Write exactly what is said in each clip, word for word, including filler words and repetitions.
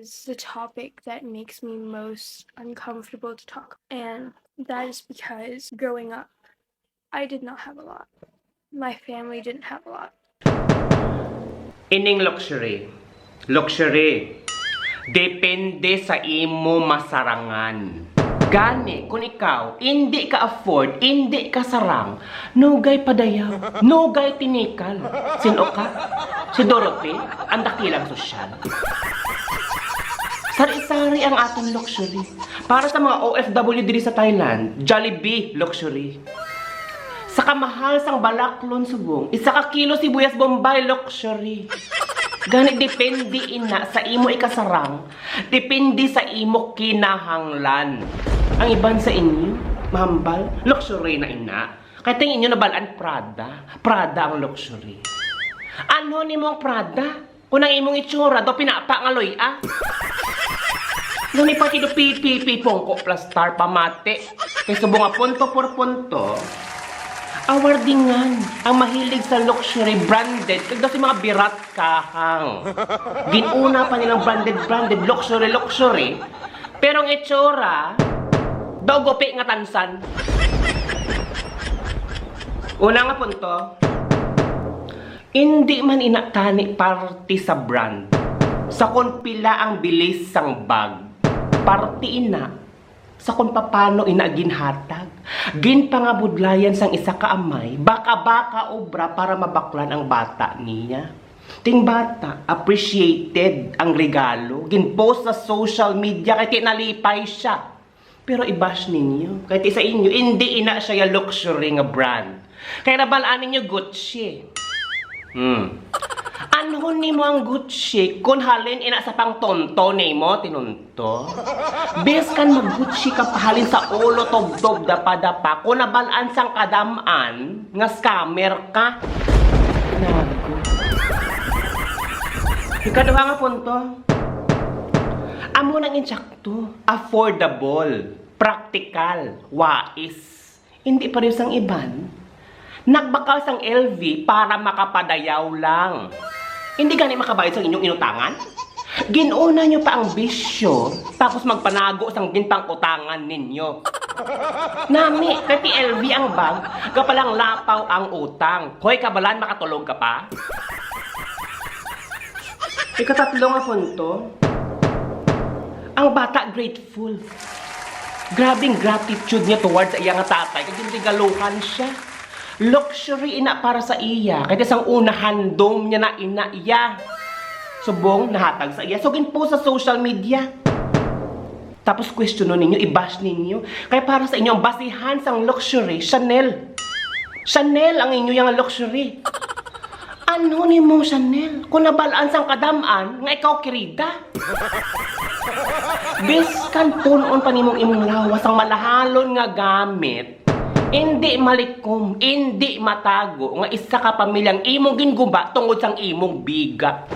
is the topic that makes me most uncomfortable to talk about. And that is because growing up, I did not have a lot. My family didn't have a lot. Ining luxury. Luxury. Depende sa imo masarangan. Gani, kung ikaw, indi ka afford, indi ka sarang, nugay padayaw, nugay tinikal. Sino ka? Si Dorothy, ang dakilang sosyal. Sari-sari ang aton luxury. Para sa mga O F W diri sa Thailand, Jollibee luxury. Sa kamahal sang balaklon subong, isa ka kilo sibuyas Bombay luxury. Gani depende ina sa imo ikasarang, depende sa imo kinahanglan. Ang iban sa inyo, mahambal, luxury na ina. Kay ting inyo nabalaan Prada, Prada ang luxury. Ano nimo ang Prada? Kung ang imong itsura daw pinapa nga luy-a. Nani pati do pipipi pongko plastar pamati. Kay subong nga punto por punto, awardingan ang mahilig sa luxury branded kag daw si mga birat kahang. Ginuna pa nilang branded, branded, luxury, luxury. Pero ang itsura, daw gupi nga tansan. Una nga punto, indi man ina tani parte sa brand. Sa kon pila ang bilis sang bag, parte ina sa kon papano ina ginhatag, ginpangabudlayan sang isa ka amay, baka-baka obra para mabaklan ang bata niya. Ting bata, appreciated ang regalo, ginpost sa social media kay tinalipay siya. Pero i-bash ninyo. Kay ti sa inyo, indi ina siya ya luxury nga brand. Kay nabalaan ninyo Gucci. Hmm. Anhon nimo ang Gucci kung halin ina sa pangtonto nimo, tinunto? Biskan mag-Gucci ka pahalin sa ulo, tubtob, dapa-dapa, kung nabalaan sang kadam-an nga scammer ka. Nago. Ikaduha nga punto. Amo nang insakto, affordable, practical, wais. Hindi pareho sang iban. Nagbakal sang L V para makapadayaw lang. Hindi gani makabayad sang inyong inutangan? Ginuna nyo pa ang bisyo, tapos magpanago sang ginpang-utangan ninyo. Nami, kay ti L V ang bag, gapalang lapaw ang utang. Hoy, kabalan, makatulog ka pa? Ikatatlo nga punto, ang bata grateful. Grabing gratitude niya towards sa iya nga tatay kay ginregaluhan siya. Luxury ina para sa iya, kay sang una handom niya na ina iya. Subong nahatag sa iya. So ginpost sa social media. Tapos questionon ninyo, i-bash ninyo. Kay para sa inyo, ang basihan sang luxury, Chanel. Chanel ang inyo yang luxury. Ano nimo, Chanel? Kung nabalaan sang kadam-an nga ikaw kirida. Biskan pun-on pa nimong imong lawas ang malahalon nga gamit, indi malikom, indi matago nga isa ka pamilyang imong ginguba tungod sang imong biga.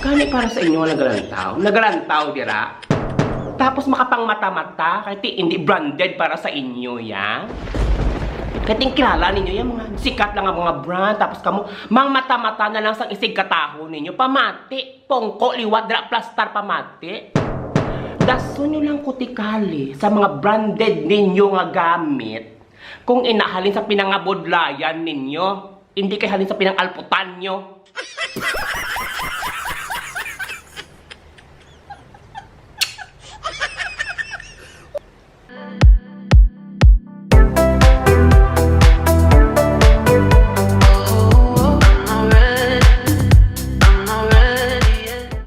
Gani para sa inyo nga nagalantaw, nagalantaw dira. Tapos makapangmata-mata, kay ti indi branded para sa inyo ya. Kay ting kilala ninyo yung mga sikat lang ang mga brand, tapos kamo mangmata-mata na lang sang isig kataho ninyo, pamati. Pongko liwat dira plastar pamati. Dason nyo lang kutikali sa mga branded ninyo nga gamit kung inahalin sa pinangabudlayan ninyo, hindi kay halin sa pinangalputan nyo.